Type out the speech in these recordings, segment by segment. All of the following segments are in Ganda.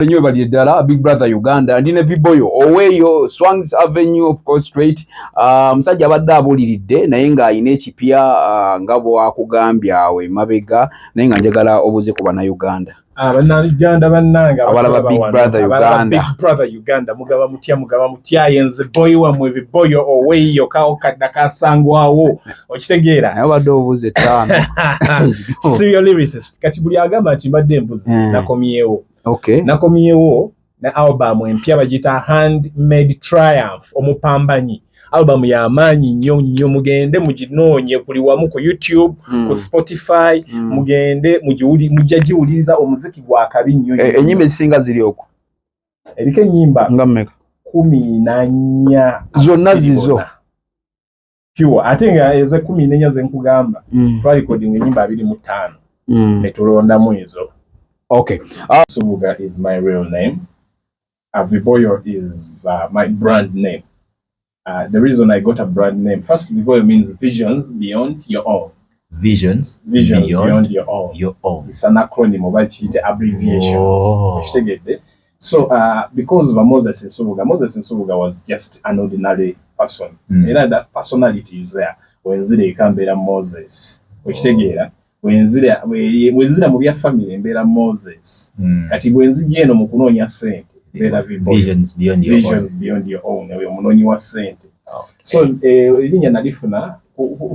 Nnyo balire ddala Big Brother Uganda. Ndi ne Viboyo oweeyo Swangs Avenue, of course, straight. Musajja abadde abuuliridde naye ng'alina ekipya, nga bwakugambye awo emabega, naye nga njagala obuuze ku Bannayuganda. Abannayuganda bannange. Abalaba Big Brother Uganda. Big Brother Uganda, mugaba mutya? Mugaba mutya? Yenze boy wammwe Viboyo oweeyo kawo kadda kasangwawo, okitegeera? Naye obadde obuuze ttaano. Serial lyricist. Kati buli agamba nti mbadde mbuzi, nakomyewo. Nakomyewo ne album empya, bagiyita Handmade Triumph, omupambanyi. Album y'amaanyi nnyo nnyo. Mugende muginoonye buli wamu, ku YouTube, ku Spotify. Mugende mujja giwuliriza. Omuziki gwa kabi nnyo nnyo. Ennyimba ezisinga ziri okwo? Eriko ennyimba nga mmeka? 14. Zonna zizo? Pure. Ate nga ezo 14 ze nkugamba, twalikodinga ennyimba 25, ne tulondamu ezo. Subuga is my real name. Viboyo is my brand name. The reason I got a brand name, first, Viboyo means visions beyond your own. Visions, Visions beyond, beyond your own. Your own. It's an acronym oba kiyite abbreviation. Oh. Okitegedde? So because ba Moses Nsubuga, Moses Nsubuga was just an ordinary person. Era that personality is there. Wenzira eka mbeera Moses. Okitegeera? Wenzira mu bya family mbeera Moses. Kati bwe nzija eno mu kunoonya ssente mbeera Viboyo. Visions beyond your own. Visions beyond your own, oyo omunoonyi wa ssente. So erinnya nalifuna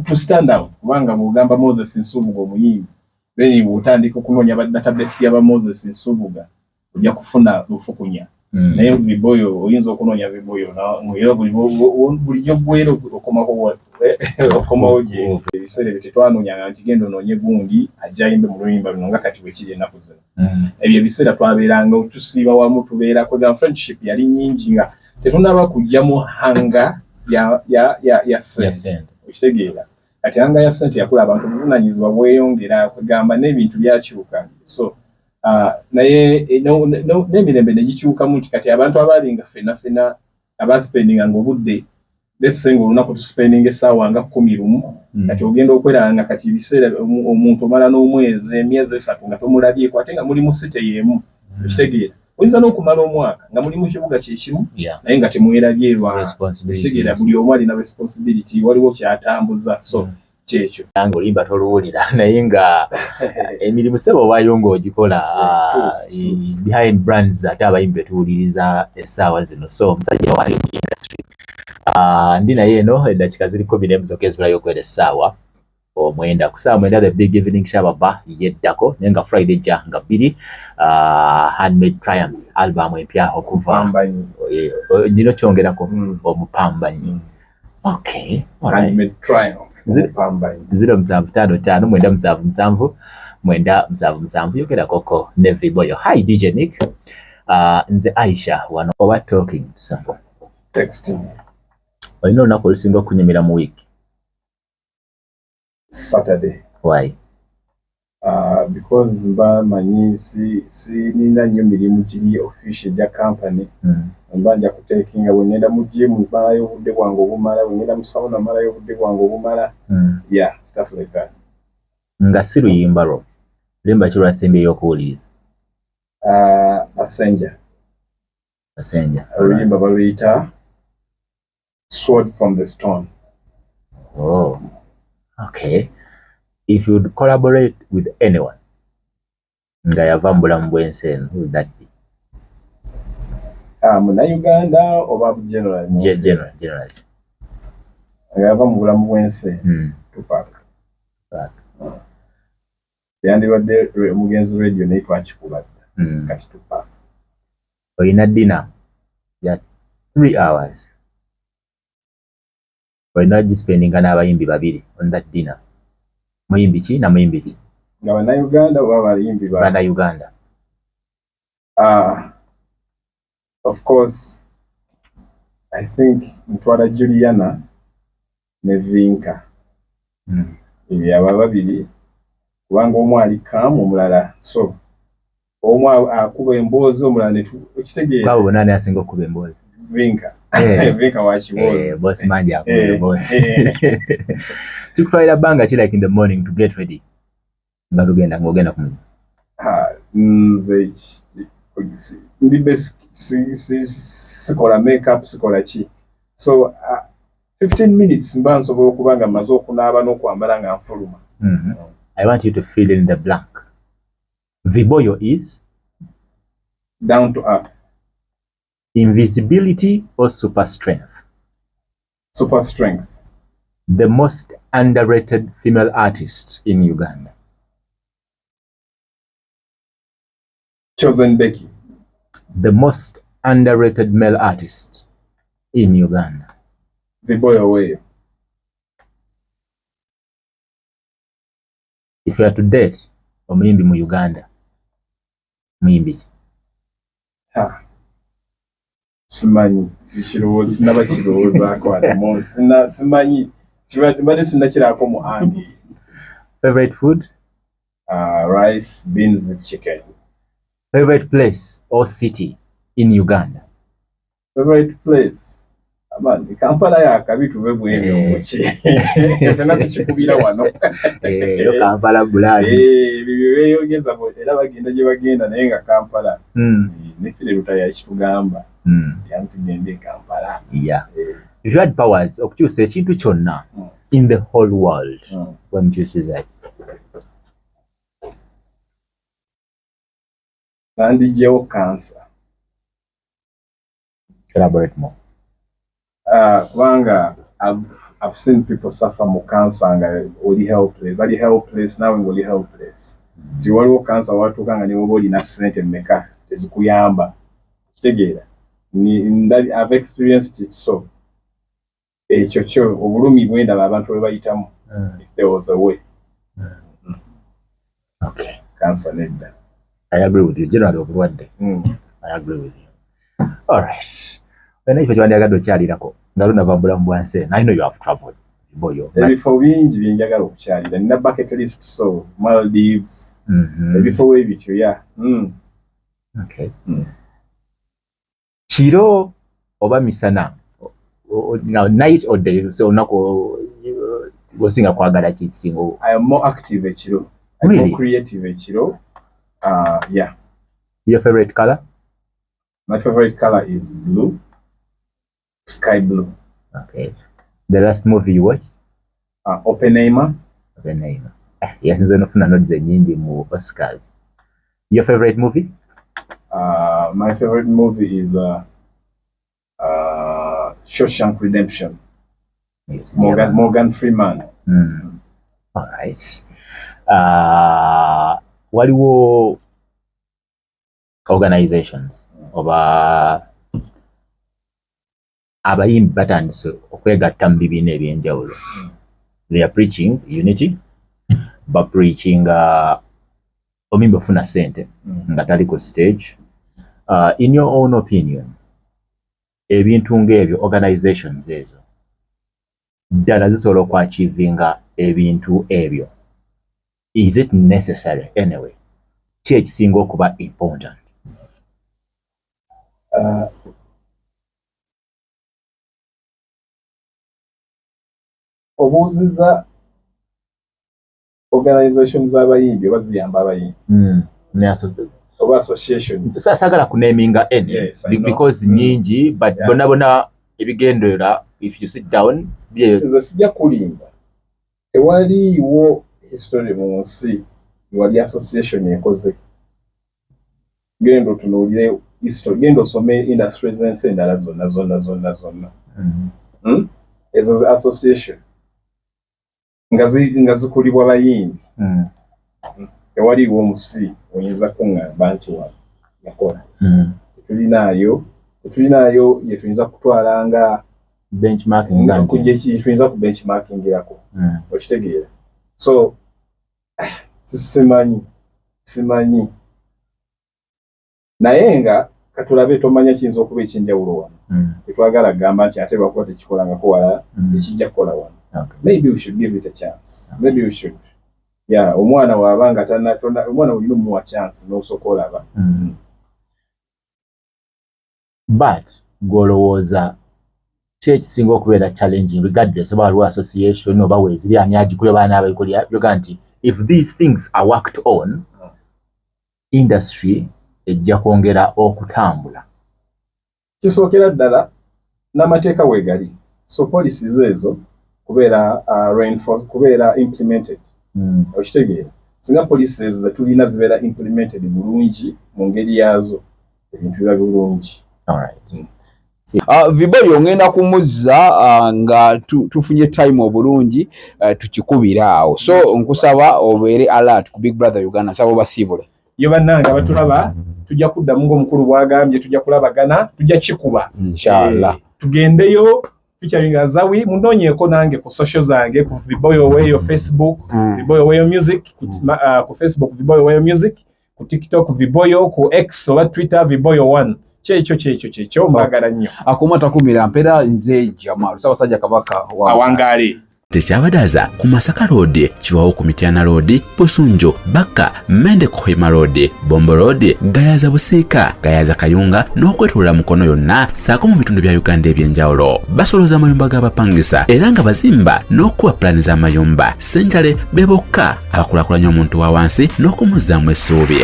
to stand out, kubanga bw'ogamba Moses Nsubuga omuyimbi, then bw'otandika okunoonya ba database y'aba Moses Nsubuga ojja kufuna lufukunya. Naye Viboyo, oyinza okunoonya Viboyo era bulijjo gwera okomawo gye. Ebiseera ebyo tetwanoonyanga nti genda onoonye gundi ajja ayimbe mu luyimba luno, nga kati bwe kiri ennaku zino. Ebyo ebiseera twabeeranga tusiiba wamu, tubeera kwegamba friendship yali nnyingi nga tetunaba kujja mu hunger ya Ya ssente. Sente. Okitegeera? Kati hunger ya ssente yakula, abantu obuvunanyizibwa bweyongera, kwegamba n'ebintu byakyuka. So naye n'emirembe ne gikyukamu nti kati abantu abaali nga ffenna ffenna abaspendinganga obudde, let's say ng'olunaku tuspendinga essaawa nga 11, kati ogenda okweraba nga kati ebiseera omuntu omala n'omwezi, emyezi 3 nga tomulabyeko, ate nga muli mu city y'emu. Okitegeera? Oyinza n'okumala omwaka nga muli mu kibuga kyekimu, naye nga temwerabye lwa Responsibilities. Okitegeera? Buli omu alina responsibility, waliwo kyatambuza, so kyekyo. Nange oluyimba toluwulira, naye nga emirimu sebo obaayo ng'ogikola. Kituufu. Is behind brands, ate abayimbi betuwuliriza essaawa zino. So omusajja wali mu industry. Ndi naye eno eddakiika ziri 11 zokka ezibulayo okwera essaawa 9. Ku ssaawa 9, the big evening shababa yeddako, naye nga Friday ejja nga 2, Handmade Triumph, album empya okuva Pambanyi. Nina kyongerako, omupambanyi. Okay, alright. Handmade Triumph, Omupambanyi. 0755 977 977, yogerakoko ne Viboyo. Hi DJ Nick. Nze Aisha wano oba talking to someone? Texting. Olina olunaku olusinga okunyumira mu week? Saturday. Why? Because mba manyi sinina nnyo mirimu giri official egya company. Mba nja kutekinga, bwe ngenda mu gym mmalayo obudde bwange obumala, bwe ngenda mu sauna mmalayo obudde bwange obumala. Yeah, stuff like that. Nga si luyimba lwo, luyimba ki lwasembyeyo okuwuliriza? Passenger. Passenger. Oluyimba baluyita Sword from the Stone. Oh, okay. If you'd collaborate with anyone nga yava mu bulamu bw'ensi eno, who would that be? Munnayuganda oba general? Mu nsi? General. Nga yava mu bulamu bw'ensi eno? Tupac. Tupac. Yandibadde omugenzi Radio, naye twakikuba dda. Kati Tupac. Olina dinner ya 3 hours, olina gispendinga n'abayimbi babiri on that dinner. Muyimbi ki na muyimbi ki? Nga bannayuganda oba abayimbi ba? Bannayuganda. Of course, I think ntwala Juliana ne Vinka. Abo babiri, kubanga omu ali calm, omulala, so omu akuba emboozi, omulala okitegeera? Kwabo bonna ani asinga okukuba emboozi? Vinka. Vinka wa kiboozi. Boss mangi akuba emboozi. Kikutwalira bbanga ki, like in the morning, to get ready nga tugenda, ng'ogenda ku mulimu? Ah, nze Ndi basic, sikola makeup, sikola ki. So 15 minutes mba nsobola okuba nga mmaze okunaaba n'okwambala nga nfuluma. I want you to fill in the blank. Viboyo is? Down to earth. Invisibility or super strength? Super strength. The most underrated female artist in Uganda? Chosen Becky. The most underrated male artist in Uganda? Viboyo Oweyo. If you are to date omuyimbi mu Uganda, muyimbi ki? Ha. Simanyi, sikirowooza, sinaba kirowoozaako ate sina, simanyi, mbadde sinnakiraako mu ange. Favorite food? Rice, beans, chicken. Favorite place or city in Uganda? Favorite place? Aman, Kampala yakabi tuve bwebyo muki. Ffenna tukikubira wano. Yo Kampala bulali. Ebyo beeyogeza era bagenda gye bagenda naye nga Kampala. Ne Philly Lutaya yakitugamba. Yantugende e Kampala. Yeah. If you had powers okukyusa ekintu kyonna in the whole world, wamukyusiza ki? Nandiggyewo cancer. Elaborate more. Kubanga I've seen people suffer mu cancer nga oli helpless, bali helpless, naawe nga oli helpless. Nti waliwo cancer watuuka nga ne bw'oba olina ssente mmeka tezikuyamba. Kitegeera. I've experienced it, so ekyo kyo obulumi bwe ndaba abantu bwe bayitamu. If there was a way. Okay. Cancer nedda. I agree with you. Generally obulwadde. I agree with you. All right. Olina ekifo kyewandyagadde okyalirako nga lunava mu bulamu bwa nsi eno. I know you have traveled. Boyo. Ebifo bingi bye njagala okukyalira. Nina bucket list, so Maldives, ebifo bwe bityo, yeah. Okay. Kiro oba misana? Now, night or day? So olunaku osinga kwagala ki kisinga? I am more active ekiro. I'm Really? more creative ekiro. Yeah. Your favorite color? My favorite color is blue. Sky blue. Okay. The last movie you watched? Oppenheimer. Oppenheimer. Yasinze nofuna nods ennyingi mu Oscars. Your favorite movie? My favorite movie is Shawshank Redemption. Yes, Morgan Freeman. All right. Waliwo organizations oba abayimbi batandise okwegatta mu bibiina ebyenjawulo. They are preaching unity, ba preaching omuyimbi ofuna ssente nga tali ku stage. In your own opinion, ebintu ng'ebyo, organizations ezo ddala zisobola okuachievinga ebintu ebyo? Is it necessary anyway? Ki ekisinga okuba important? Obuuziza organization z'abayimbi oba ziyamba abayimbi? Oba association? Saagala kunaminga any, Yes, I know. because nyingi, but bonna bonna ebigenderera, if you sit down, Nze sijja kulimba, tewaliiwo history mu nsi wali association ekoze. Genda otunuulire history, genda osome industry z'ensi endala zonna zonna zonna zonna. Ezo zi association nga zikulibwa bayimbi. Tewaliiwo omusi oyinza kuŋŋamba nti wano yakola. Tetulinaayo ye tuyinza kutwala nga benchmarking nga nti. Tuyinza ku benchmarkingirako. Okitegeera? So simanyi, naye nga katulabe, tomanya kiyinza okuba ekyenjawulo wano. Tetwagala kugamba nti ate lwakuba tekikolangako walala tekijja kukola wano. Maybe we should give it a chance. Maybe we should, yeah. Omwana waaba nga omwana olina omuwa chance n'osooka olaba. But gw'olowooza ki ekisinga okubeera challenging, regardless oba waliwo association oba weeziri, ani agikuli oba ani abayikulya, yoga nti if these things are worked on, industry Ejja kwongera okutambula. Kisookera ddala n'amateeka weegali, so policies ezo kubeera kubeera implemented. Okitegeera, singa policies zetulina zibeera implemented bulungi mu ngeri yaazo, ebintu biba bulungi. Alright. Viboyo ngenda kumuzza nga tufunye time obulungi, tukikubira awo. So nkusaba obeere alert ku Big Brother Uganda. Nsaba obasiibule. Yo bannange abatulaba, tujja kuddamu ng'omukulu bw'agambye, tujja kulabagana, tujja kikuba. Inshallah. Tugendeyo featuring Azawi. Munoonyeeko nange ku social zange, ku Viboyo Weyo Facebook, Viboyo Weyo Music ku Facebook, Viboyo Weyo Music ku TikTok, Viboyo ku X oba Twitter, Viboyo 1. Kyekyo, kyekyo, kyekyo. Mbagala nnyo. Akuma takumira mpeera. Nze Jamal Ssaabasajja Kabaka wa Awangaale. Tekyabadaza ku Masaka Road, Kiwawo ku Mityana Road, Busunju, Bakka, Mende ku Hoima Road, Bombo Road, Gayaza, Busiika, Gayaza, Kayunga n'okwetolola Mukono yonna ssaako mu bitundu bya Uganda ebyenjawulo. Basolooza amayumba g'abapangisa era nga bazimba n'okuba pulaani z'amayumba. Senjale be bokka abakulaakulanya omuntu wa wansi n'okumuzzaamu essuubi.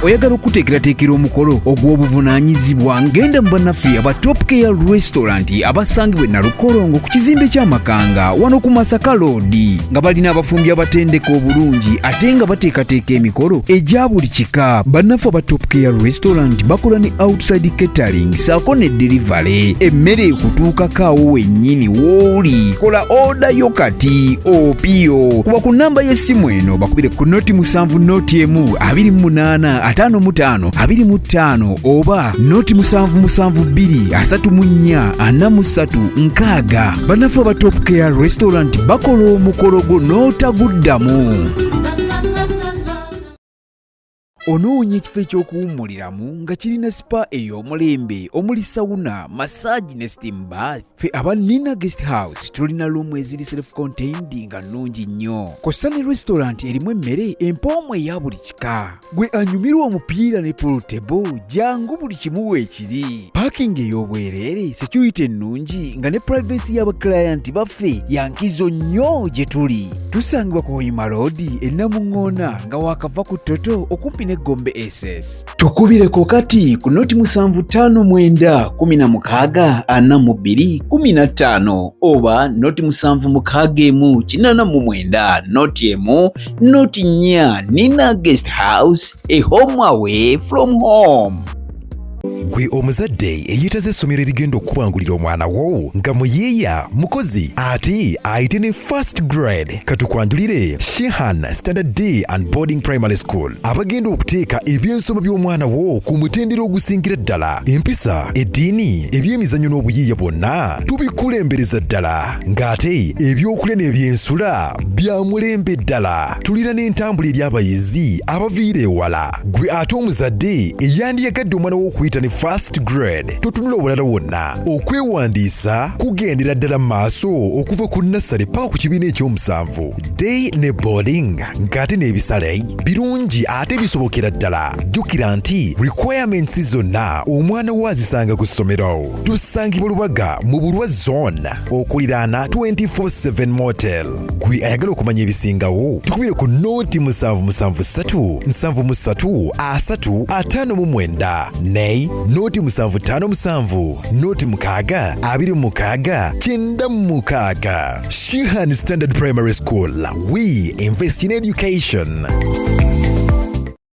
Oyagala okuteekerateekera omukolo ogw'obuvunaanyizibwa? Ngenda mu bannaffe aba Top Care Restaurant abasangibwa e Nalukolongo ku kizimbe ky'Amakanga wano ku Masaka Road, nga balina abafumbi abatendeka obulungi ate nga bateekateeka emikolo egya buli kika. Bannaffe aba Top Care Restaurant bakola ne outside catering saako ne delivery. Emmere ekutuukako awo wennyini w'oli. Kola order yo kati opiyo kuba ku namba y'essimu eno, bakubire ku 0 7 0 1 28 55 25 oba 0 7 7 2 34 43 60. Bannaffe aba Top Care Restaurant bakola omukolo gwo n'otaguddamu. Onoonya ekifo eky'okuwummuliramu nga kirina spa ey'omulembe omuli sauna, massage ne steam bath? Fe aba Nina Guest House tulina room eziri self contained nga nnungi nnyo, kw'ossa ne restaurant erimu emmere empoomu eya buli kika. Gwe anyumirwa omupiira ne pool table, jangu, buli kimu weekiri. Parking ey'obwereere, security ennungi nga ne privacy y'abaclient baffe yankizo nnyo gye tuli. Tusangibwa ku Hoima Road e Namuŋŋoona nga waakava ku Toto okumpi ne Gombe SS. Tukubireko kati ku 0 7 5 9 16 42 15 oba 0 7 6 1 89 0 1 0 4. Nina Guest House, a home away from home. Gwe omuzadde eyeetaza essomero erigenda okukubangulira omwana wo nga muyiiya, mukozi ate ayite ne first grade, katukwanjulire Shihan Standard Day and Boarding Primary School, abagenda okuteeka ebyensoma by'omwana wo ku mutendera ogusingira ddala. Empisa, eddiini, ebyemizannyo n'obuyiiya bwonna tubikulembereza ddala, ng'ate ebyokulya n'ebyensula bya mulembe ddala. Tulina n'entambula eri abayizi abaviira ewala. Gwe ate omuzadde eyandiyagadde omwana wo okuyita ne first grade, totunula obulala wonna. Okwewandiisa kugendera ddala mu maaso okuva ku nursery paka ku kibiina ekyomusanvu, day ne boarding, ng'ate n'ebisale birungi ate bisobokera ddala. Jjukira nti requirements zonna omwana wo azisanga ku ssomero. Tusangibwa Lubaga mu Bulwa Zone okuliraana 24/7 Motel. Gwe ayagala okumanya ebisingawo, tukubire ku 0 7 7 3 73 3 59 ne 0 7 5 7 0 6 26 96. Shihan Standard Primary School, we invest in education.